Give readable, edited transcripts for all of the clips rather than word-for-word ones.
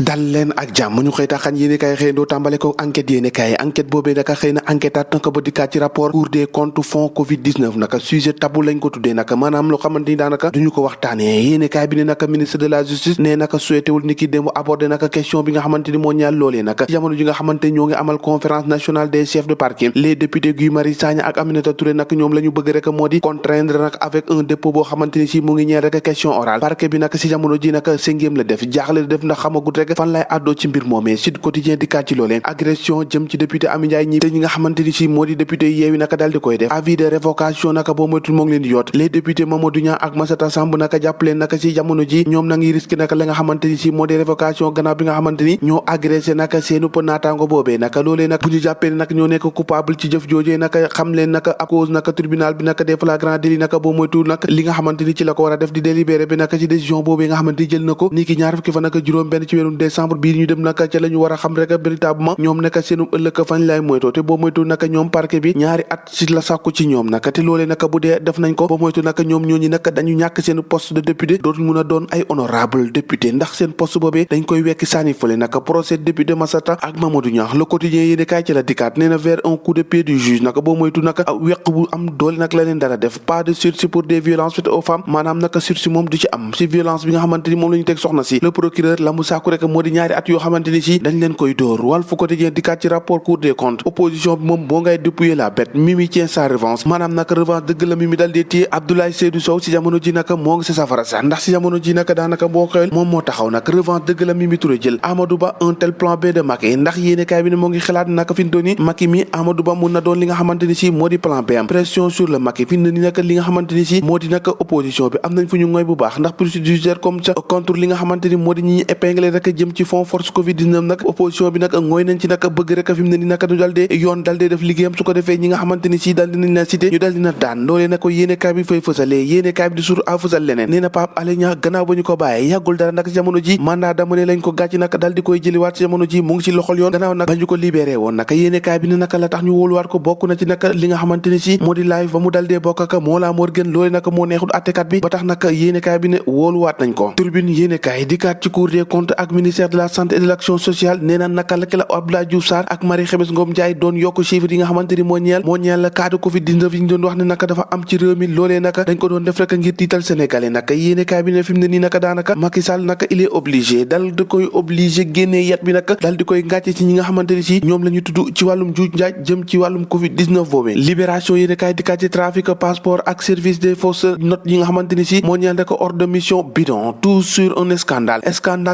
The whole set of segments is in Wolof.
dal leen ak jàmm ñu xëy taxañ yéene kaay xëy doo tàmbale ko enquête yéene kaay enquête boobee naka xëy na enquêtaat naka ba dikkaat ci rapport Cour des comptes fonds covid 19 naka sujet tabou lañ ko tuddee naka maanaam loo xamante ni daanaka duñu ko waxtaanee yéene kaay bi ne naka ministre de la justice ne naka souhaitewul ni ki démb aborder naka question bi nga xamante ni moo ñaal loolee naka jamono ji nga xamante ñoo ngi amal conférence nationale des chefs de parquet les députés Guy Marius Sagna ak Aminata Touré naka ñoom la ñu bëgg rek moo di contraindre nag avec un dépôt boo xamante ni si mu ngi ñeel rek question orale parquet bi naka si jamono ji naka sëngéem la def jaaxle la def ndax xamagut rek fan lay àddoo ci mbir moomee Sud Quotidien di kat ci loolee agression jëm ci député Amy Ndiaye ñi te ñi nga xamante ni si moo di député Yewwi naka daal di koy def avis de révocation naka boo moytul moo ngi leen di yoot les députés Mamadou Niang ak Massata Samb naka jàppaleen naka si jamono ji ñoom na ngi risque naka la nga xamante ni si moo di révocation gannaaw bi nga xamante ni ñoo agressé naka seenu pa naataango boobee naka loolee nag bu ñu jàppee ne nag ñoo nekk coupable ci jëf joojee naka xam leen naka à cause naka tribunal bi naka des flagrants délits naka boo moytul nag li nga xamante ni ci la ko war a def di délibéré bi naka ci décision boobee nga xamante ni jël na ko ni ki ñaar fukki fa naka juróom benn ci weeru décembre bii ñu dem naka ca la ñu war a xam rek véritablement ñoom naka seenum ëllëg fañ lay moytoo te boo moytu naka ñoom parquet bi ñaari at ci la sàkku ci ñoom naka te loolee naka bu dee def nañ ko boo moytu naka ñoom ñooñu naka dañu ñàkk seen poste de député dootuñ mun a doon ay honorable député ndax seen poste boobee dañ koy wekki sànni fële naka procès député Massata ak Mamadou Niang le quotidien yéene kaay ci la dikkaat nee na vers un coup de pied du juge naka boo moytu naka weq bu am doole nag la leen dara def pas de sursis pour des violences faites aux femmes maanaam naka sursis moom du ci am si violence bi nga xamante ni moom la ñu teg soxna si le procureur la mu sàkku rek moo di ñaari at yoo xamante ni si dañ leen koy dóor Walf Quotidien dikkaat ci rapport Cour des comptes opposition bi moom boo ngay dépouiller la bête Mimi tient sa revanche maanaam naka revanche dëgg la Mimi dal dee téye Abdoulaye Seydou Sow si jamono ji naka moo ngi si safara sax ndax si jamono ji naka daanaka boo xewel moom moo taxaw nag revanche dëgg la Mimi Touré jël Amadou Ba un tel plan B de Macky ndax yéene kaay bi ne moo ngi xalaat naka fi mu toll nii Macky mi Amadou Ba mun na doon li nga xamante ni si moo di plan B am pression sur le Macky fi mu ne nii naka li nga xamante ni si moo di naka opposition bi am nañ fu ñu ngoy bu baax ndax procédure judiciaire comme ça contre li nga xamante ni moo di ñi épinglé rek jëm ci fond force covid 19 nag opposition bi nag ngooy nañ ci naka bëgg rek fi mu ne nii naka du dal dee yoon dal dee def liggéeyam su ko defee ñi nga xamante ni si dal dinañ na cité ñu dal dina daan loolee na ko yéene kaay bi fay fësalee yéene kaay bi di sur a fësal leneen nee na Pape Alé Niang gannaaw ba ñu ko bàyyee yàggul dara nag jamono ji mandat d'amener lañ ko gàcc naka dal di koy jëliwaat ci jamono ji mu ngi ci loxol yoon gannaaw nag ba ñu ko libéré woon naka yéene kaay bi ne naka la tax ñu wóoluwaat ko bokk na ci naka li nga xamante ni si moo di live ba mu dal dee bokk ak Mollah Morgun loolee naka moo neexul attekat bi ba tax naka yéene kaay bi ne wóoluwaat nañ ko Tribune yéene kaay dikkaat ci Cour des comptes ak ministère de la santé et de l'action sociale nee na naka la ki la Abdoulaye Diouf Sarr ak Marie Khemesse Ngom Ndiaye doon yokk chiffre yi nga xamante ni moo ñeel cas de covid 19 yi ñu doon wax ne naka dafa am ci réew mi loolee naka dañ ko doon def rek ngir tiital sénégalais naka yéene kaay bi ne fi mu ne nii naka daanaka Macky Sall naka il est obligé dal di koy obligé génnee yat bi naka dal di koy ngàcce ci ñi nga xamante ni si ñoom la ñu tudd ci wàllum juuj njaaj jëm ci wàllum covid 19 boobee libération yéene kaay dikkaat ci trafic passeport ak service des fausses notes yi nga xamante ni si moo ñeel rek hors de mission bidon tout sur un scandale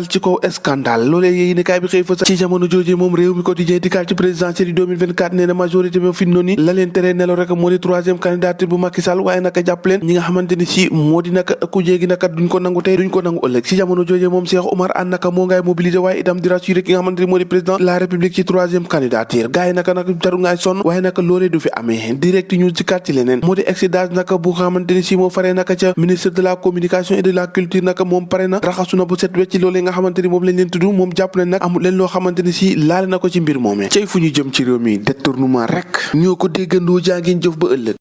ci kaw scandale loolee yéene kaay bi xëy fa ci jamono jooje moom réew mi quotidien dikkaat ci présidentielle 2024 nee na majorité bi fi noonu la leen tere nelaw rek moo di troisième candidature bu Macky Sall waaye naka jàpp leen ñi nga xamante ni si moo di naka ku jéegi naka duñ ko nangu tey duñ ko nangu ëllëg si jamono jooje moom Cheikh Oumar Anne naka moo ngay mobiliser waaye itam di rassurer ki nga xamante ni moo di président de la république ci troisième candidature gars yi naka jaru ngaay sonn waaye naka loolee du fi amee direct ñu ci kat ci leneen moo di excidage naka bu xamante ni si moo faree naka ca ministre de la communication et de la culture naka moom pare na raxasu na bu set wecc ci loolee nga xamante ni moom lañ leen tudd moom jàpp ne nag amul leen loo xamante ni si laale na ko ci mbir moomee cey fu ñu jëm ci réew mi détournement rek ñoo ko déggandoo jaa ngeen jëf ba ëllëg